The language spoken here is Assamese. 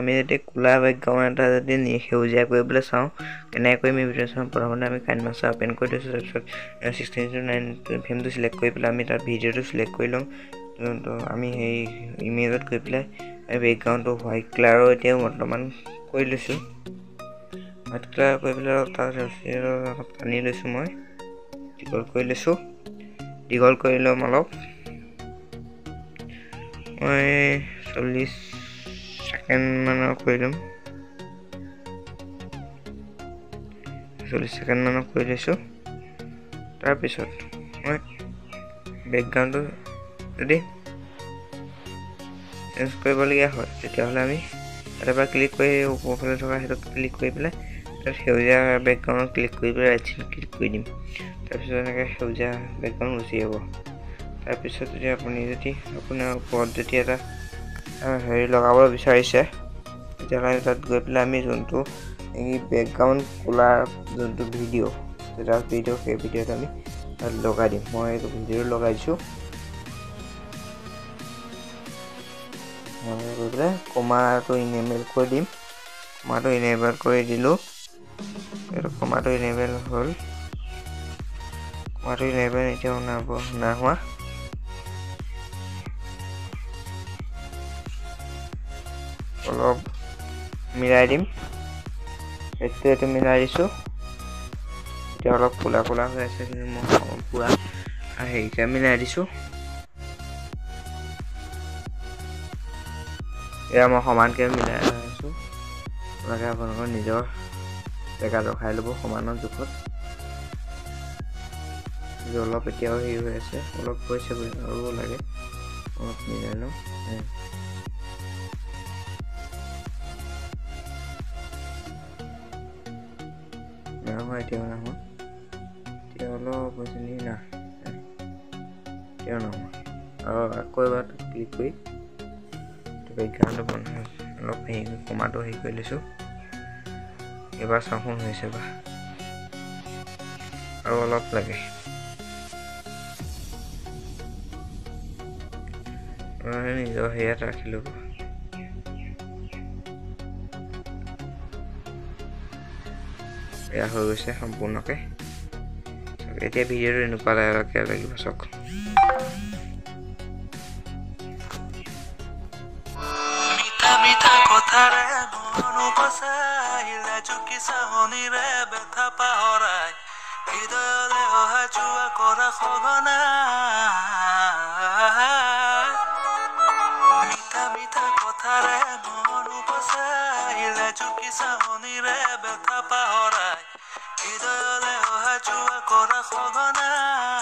আমি যদি ক'লা বেকগ্ৰাউণ্ড এটা যদি সেউজীয়া কৰিবলৈ চাওঁ কেনেকৈ কৰিম এই ভিডিঅ' চাওঁ। প্ৰথমতে আমি কাইনমাষ্টাৰ অ'পেন কৰি লৈছোঁ। তাৰপিছত 16:9 ফ্ৰেমটো চিলেক্ট কৰি পেলাই আমি তাত ভিডিঅ'টো চিলেক্ট কৰি ল'ম। তো আমি সেই ইমেজত গৈ পেলাই আমি বেকগ্ৰাউণ্ডটো হোৱাইট কালাৰৰ এতিয়া বৰ্তমান কৰি লৈছোঁ। হোৱাইট কালাৰ কৰি পেলাই অলপ তাত অলপ টানি লৈছোঁ, মই দীঘল কৰি লৈছোঁ। দীঘল কৰি ল'ম অলপ, মই 40 ছেকেণ্ডমানৰ কৰি ল'ম। 40 ছেকেণ্ডমানৰ কৰি লৈছোঁ। তাৰপিছত মই বেকগ্ৰাউণ্ডটো যদি চেঞ্জ কৰিবলগীয়া হয় তেতিয়াহ'লে আমি তাতে পৰা ক্লিক কৰি ওপৰফালে থকা সেইটোত ক্লিক কৰি পেলাই তাত সেউজীয়া বেকগ্ৰাউণ্ডত ক্লিক কৰি পেলাই ৰাইট চাইড ক্লিক কৰি দিম। তাৰপিছত এনেকৈ সেউজীয়া বেকগ্ৰাউণ্ড গুচি যাব। তাৰপিছত যদি আপুনি যদি আপোনাৰ ওপৰত যদি এটা হেৰি লগাব বিচাৰিছে তেতিয়াহ'লে আমি তাত গৈ পেলাই আমি যোনটো এই বেকগ্ৰাউণ্ড ক'লাৰ যোনটো ভিডিঅ' তাৰ ভিডিঅ' সেই ভিডিঅ'টো আমি তাত লগাই দিম। মই এইটো ভিডিঅ'টো লগাই দিছোঁ। গৈ পেলাই কমাটো ইনেবল কৰি দিম। কমাটো ইনেবল কৰি দিলোঁ। এইটো কমাটো ইনেবল হ'ল। কমাটো ইনেবল এতিয়াও নাই হোৱা। অলপ মিলাই দিম, এইটো মিলাই দিছোঁ। এতিয়া অলপ ক'লা ক'লা হৈ আছে, কিন্তু মই পূৰা হেৰিকৈ মিলাই দিছোঁ। এয়া মই সমানকৈ মিলাই আছোঁ। আপোনালোকে আপোনালোকৰ নিজৰ জেগাত ৰখাই ল'ব সমানৰ জোখত। অলপ এতিয়াও হেৰি হৈ আছে, অলপ হৈছে আৰু লাগে, অলপ মিলাই লওঁ। নহয় এতিয়াও নহয়, এতিয়া অলপ হৈছে নেকি, না এতিয়াও নহয়। আৰু আকৌ এবাৰ ক্লিক কৰি বেকগ্ৰাউণ্ডটো বন্ধ অলপ হেৰি কমাটো হেৰি কৰি লৈছোঁ। এইবাৰ চাওঁচোন হৈছে বা আৰু অলপ লাগে। নিজৰ হেৰিয়াত ৰাখি ল'ব। এয়া হৈ গৈছে সম্পূৰ্ণকৈ। এতিয়া ভিডিঅ'টো এনেকুৱা লাগিব চাওক। হৃদয়লে অহা যোৱা কৰা সঘনাই।